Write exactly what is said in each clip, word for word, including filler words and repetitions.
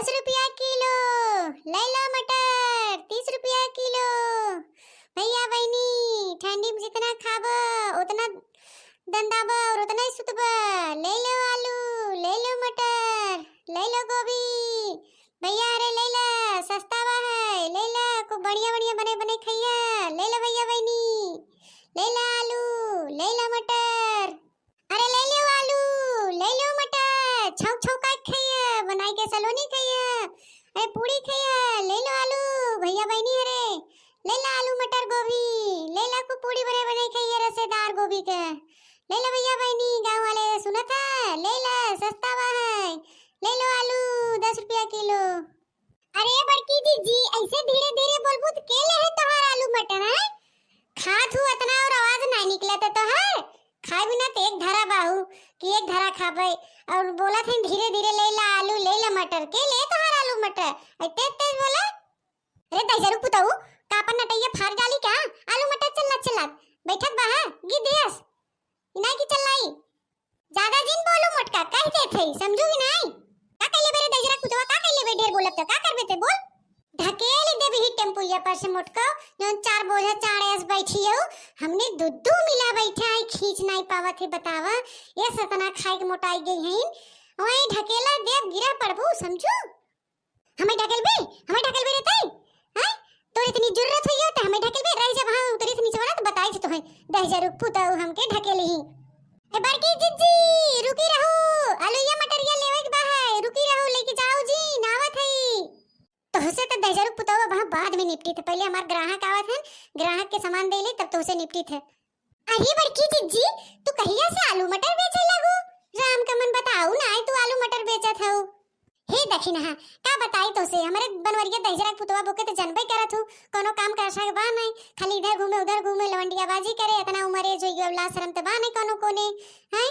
दस रुपया किलो, ले लो मटर, तीस रुपया किलो। भैया बहिनी, ठंडी में जितना खाबो, उतना दंदाबो और उतना ही सुतबो। ले लो आलू, ले लो मटर, ले लो गोभी। भैया, अरे ले ला, सस्ता बा है, ले ला, खूब बढ़िया बढ़िया बने बने खइया। ले ला भैया बहिनी, ले ला आलू, ले ला मटर। अरे ले लो आलू, ले लो मटर, छौंक छौंका के खइया, बनाई के सलोनी खइया, अरे पूड़ी खइया। ले लो आलू, भैया बहिनी, अरे ले ला आलू मटर गोभी, ले ला खूब पूड़ी बने बने खइया, रसेदार गोभी के। ले ला भैया बहिनी, गाँव वाले सुनत है, ले ला, सस्ता बा है। ले लो आलू, दस रुपया किलो। अरे बड़की जीजी, ऐसे धीरे धीरे बोलबू त के लेहे तोहार आलू मटर, हैं? खात हूँ अतना और आवाज नाहीं निकलत है तोहार। खाए बिना त एक धरा बाहू कि एक धरा खाबे, और बोलत है धीरे धीरे, ले ला आलू, ले ला मटर, के ले तोहार आलू मटर? ऐ तेज तेज बोले। अरे दहिजरू पुतऊ, का अपन नटैया फार जाली का? आलू मटर चल्ला चल्ला बैठत बा है, गिद्ध यस। इनाई की चल्लाई। ज्यादा जिन बोलू मोटका, कह देत हई, समझू कि नाई? का कइले बे रे दहिजरा पुतवा, का कइले बे? ढेर बोलब त का करबे ते, बोल। ढकेल देबही टेम्पुया पर से मोटका, जौन चार बोझा चाड़े अस बैठी हो, हमने दू दू मिला बैठा है, खींच नाई पावत है, बतावा, ये सतना खाए के मोटाई गई है। वहीं ढकेला देब, गिरा पड़बू, समझू? हमें ढकेलबे? हमें ढकेलबे रे तई? हैं? तोर इतनी जुर्रत हुई हो त हमें ढकेलबे? रह जा वहाँ उतरी से नीचे वाला त बताई से तोहे। दहिजरू पुतऊ हमके ढकेलही। ए बड़की जिज्जी, रुकी रहू। आलूया मटरिया लेवे के बा है। रुकी रहू, लेके जाओ जी, नावत हई। तोहसे त दहिजरू पुतऊ वहाँ बाद में निपटी थे। पहले हमार ग्राहक आवत है, ग्राहक के सामान दे ले तब तोहसे निपटी थे। अरे बड़की जिज्जी, तू कहिया से आलू मटर बेचे लगू? राम का मन बताऊ ना, तू आलू मटर बेचत हऊ। हे दखिनहा, का बताई तोसे, हमरे बनवरिया दहिजरा के पुतवा बोके त जनबे करत हू, कोनो काम करसा के बा नहीं, खाली इधर घूमे उधर घूमे, लवंडियाबाजी करे, इतना उम्र एज होई गयो, लाज शरम त बा नहीं कोनो कोने, हैं?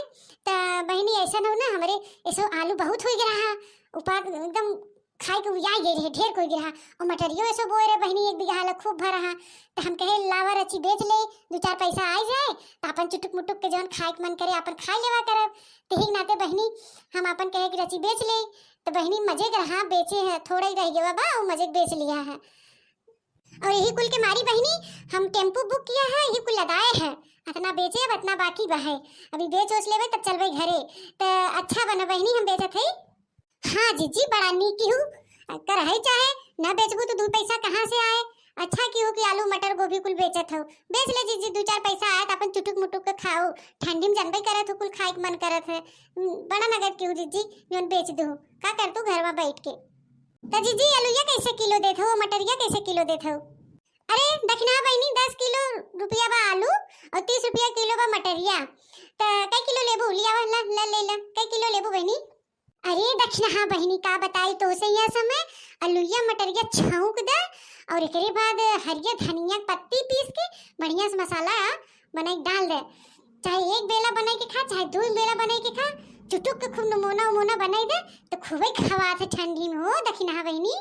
त बहिनी ऐसा न हो ना, हमरे ऐसो आलू बहुत होई गया रहा, उपाद एकदम खाए के उयाई गए रहे, ढेर कोई गिरहा। और मटरियो ऐसो बोए रहे बहिनी, एक बीघा ला खूब भर रहा। त हम कहे लावा रची बेच ले, दू चार पैसा आई जाए, त अपन चुटुक मुटुक के जौन खाए के मन करे, अपन खाई लेवा करब। तेही के नाते बहिनी हम अपन कहे कि रची बेच ले। त बहिनी मजे के रहा, बेचे है, थोड़ा ही रह गया बा, वो मजे के बेच लिया है। और यही कुल के मारी बहिनी हम टेम्पू बुक किया है, यही कुल लदाए है। अतना बेचे, अब अतना बाकी बा है, अभी बेच ओच लेबे तब चलबे घरे। त अच्छा बना बहिनी, हम बेचत है। हाँ जीजी, बड़ा नीक किहू। अगर है चाहे ना बेचबू तो दू पैसा कहाँ से आए? अच्छा किहू कि आलू मटर गोभी कुल बेचत हो। बेच ले जीजी, दू चार पैसा आए त अपन चुटुक मुटुक के खाओ। ठंडी में जानबे करत हो, कुल खाए के मन करत है। हम्म, बड़ा नगद किहू जीजी, जौन बेच दू। का कर तू घर में बैठ के? त जीजी, आलूया कैसे किलो देत हो, मटरिया कैसे किलो देत हो? अरे दखिनहा बहिनी, दस किलो रुपया बा आलू और तीस रुपया किलो बा मटरिया। त कै किलो लेबू? लियावा, ला, ला, ले ला। कै किलो लेबू बहिनी? अरे दखिनहा बहिनी, का बताई तोसे, यह समय आलूया मटरिया छौंक दे और एकरे बाद हरियर धनिया के पत्ती पीस के बढ़िया से मसाला बनाई के डाल दे। चाहे एक बेला बनाई के खा, चाहे दो बेला बनाई के खा, चुटुक के खूब नमूना उमूना बनाई दे, त खूबे खवात है ठंडी में हो दखिनहा बहिनी।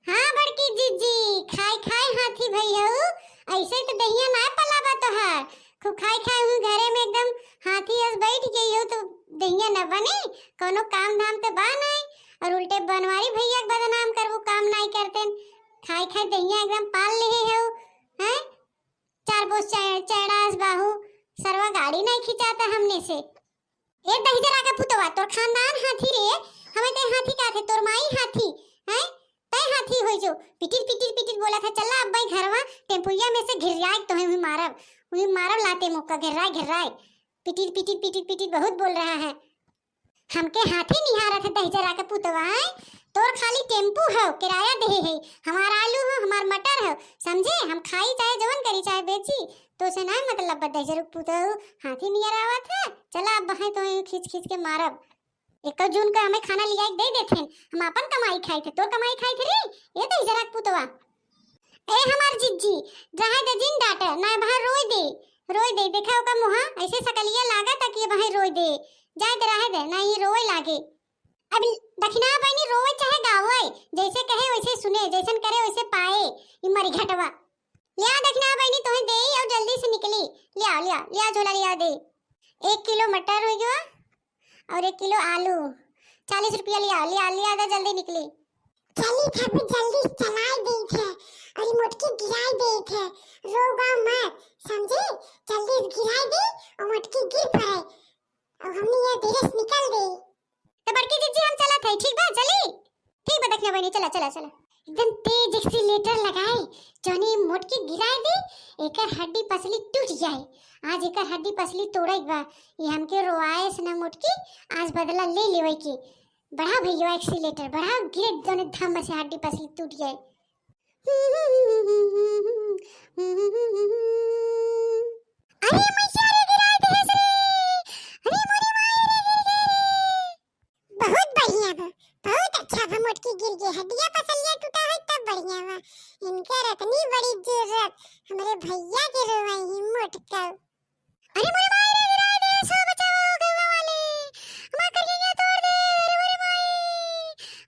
हाँ बड़की जीजी, खाई खाई हाथी भई हऊ, ऐसे त दहिया नाय पलाबा तोहार। खूब खाई खाई हुई घरे में एकदम हाथी अस बैठ गई हो, तो दहिया न बने, कोनो काम धाम त बा नाय, और उल्टे बनवारी भैया के बदनाम करबू, काम नाय करते। खाई खाई दहिया एकदम पाल लेहे हऊ, हैं? चार बोस चै-, चैड़ा अस बाहू, सरवा गाड़ी नाय खिंचाता हमने से। ए दहिजरा के पुतवा, तोर खानदान हाथी रे, हमें ते हाथी का थे, तोर माई हाथी, हैं? तै हाथी होई जो, पिटिर पिटिर पिटिर बोला था, चला अब भाई घरवा, टेम्पुया में से घिर्राए तोहे हुई मारब, हुई मारब लाते मुक्का, घिर्राए घिर्राए, पिटिर पिटिर पिटिर पिटिर बहुत बोल रहा है। हमके हाथी निहारत है दहिजरा के पुतवा, हैं? तोर खाली टेम्पू हो, किराया देहे है, हमार आलू हो, हमार मटर हो, समझे? हम खाई चाहे जवन करी चाहे बेची, तोसे नाय मतलब बा दहिजरू पुतऊ, हाथी नियर आवत है। चला अब बहाई तो यूं खींच खींच के मारब। एक जून का हमें खाना लिया के दे देते हैं, हम अपन कमाई खाई थे, तोर कमाई खाई थे रे, ये दहिजरा के पुतवा। ए हमार जिज्जी, रहे दे जिन डांटे, ना भाई रोई दे, रोई दे, देखा ओका मुहा, ऐसे सकलिया लागा ताकि ये भाई रोई दे, जाए दे, रहे दे, ना ये रोए लागे। अब दखिनहा बहिनी रोवे चाहे गावे, जैसे कहे वैसे सुने, जैसन करे वैसे पाए, ई मरिघटवा। लिया दखिनहा बहिनी, तोहे देई और जल्दी से निकली। लिया, लिया, लिया झोला लिया दे। एक किलो मटर हो गया और एक किलो आलू। चालीस रुपया लिया, लिया, लिया दे, जल्दी निकली। ठीक है, अभी जल्दी से चलाए देत है और ई मोटकी गिराए देत है। रोवा मत, समझे? जल्दी से गिराए दे और मोटकी गिर पड़े। अब हमनी ये धीरे से निकल दे। तो बड़की जीजी, हम चलत है, ठीक बा, चली? ठीक बा, देखना बहनी, चला, चला, चला। एकदम तेज accelerator लगाए, जौनी मोटकी गिराए दे, एकर हड्डी पसली टूट जाए। आज एकर हड्डी पसली तोड़े के बा, ये हमके रोवाए से ना मोटकी, आज बदला ले लेवे के। बढ़ा भैया accelerator, बढ़ा, गिरे जौने धम से हड्डी पसली टूट जाए। अरे मैया रे, गिराए देहस रे। अरे मोरी माई रे, गिर गए रे। बहुत बढ़िया बा, बहुत अच्छा बा, मोटकी गिर गई, हड्डिया पसलिया टूटा है तब बढ़िया बा। इनकर इतनी बड़ी जरूरत, हमरे भैया के रोवाई ही मोटका। अरे मोरे माई रे, गिराए देहस, बचाओ गौवा वाले, हमार करिया तोड़ दे। अरे मोरे माई,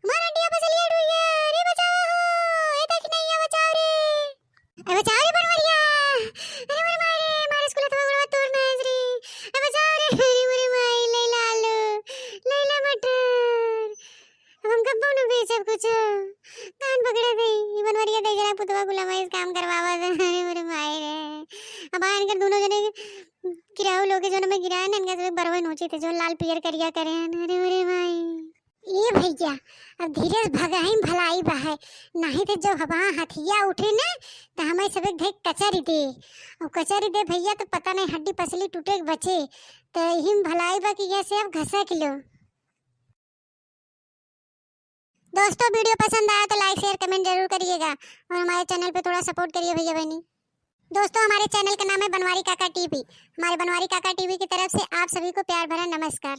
हमार हड्डिया पसलिया टूट गया। अरे बचाओ, ए देख नहीं है, बचाओ रे। अरे बचाओ रे बनवरिया। अरे मोरे माई रे, मारे स्कूल हथवा गोड़वा तोड़ ना है रे। अरे बचाओ रे, अरे मोरे माई, लैला आलू, लैला मटर। अब हम कब्बो न बेचब कुछ। कान पकड़े दे, ई बनवरिया दे जरा पुतवा गुलामा इस काम करवावा दे। अरे मोरे माई रे। अब आन कर दोनों जने गिराऊ लोग के जोन में गिराए ना, इनका सब बरवन हो चीते, जो लाल पियर करिया करे हैं। अरे मोरे माई। ए भैया, अब धीरे से भगाई में भलाई बा है, नहीं तो जब हवा हथिया उठे ना, तो हमें सब एक धे कचरी दे। और कचरी दे भैया, तो पता नहीं हड्डी पसली टूटे के बचे, तो यही में भलाई बा कि ये से अब घसक लो। दोस्तों, video पसंद आया तो like, share, comment जरूर करिएगा और हमारे channel पे थोड़ा support करिए भैया बहनी। दोस्तों, हमारे channel का नाम है बनवारी काका टीवी। हमारे बनवारी काका टीवी की तरफ से आप सभी को प्यार भरा नमस्कार।